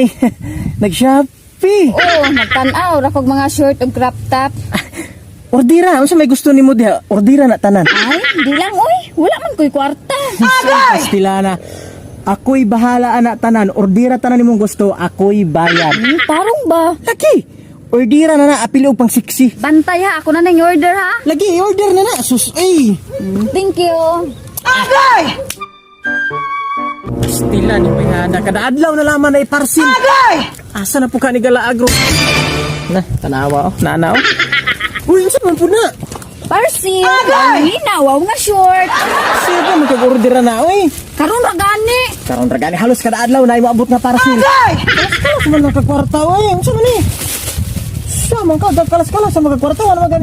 Ay, nag-shopee. Oh, nagtan-aw ra kog mga short ug crop top. Ordira, unsa may gusto nimo diha? Ordira na tanan. Ay, di lang oy. Wala man ko'y kwarta. Pastilana. Ako'y bahala ana tanan. Ordira tanan nimong gusto, ako'y bayad. Tarong ba? Lagi. Ordira na na apil og pang siksi. Bantay ha, ako na nang order ha. Lagi order na na. Sus, ay. Thank you. Pastila ni Mayhana. Kada adlaw na laman na iparsil. Asa na po ka ni Galaagro? Na, tanawa oh. Nana oh. Uy, unsa man po na? Parcel. Ang linaw, wow nga short. Sige, magkag-order na oy. Karon ra gani. Karon ra gani halos kada adlaw na imaabot nga parcel. Kalas-kalas man lang kagkwarta oy. Unsa man ni? Sa man ka kalas-kalas sa magkwarta wala man gani.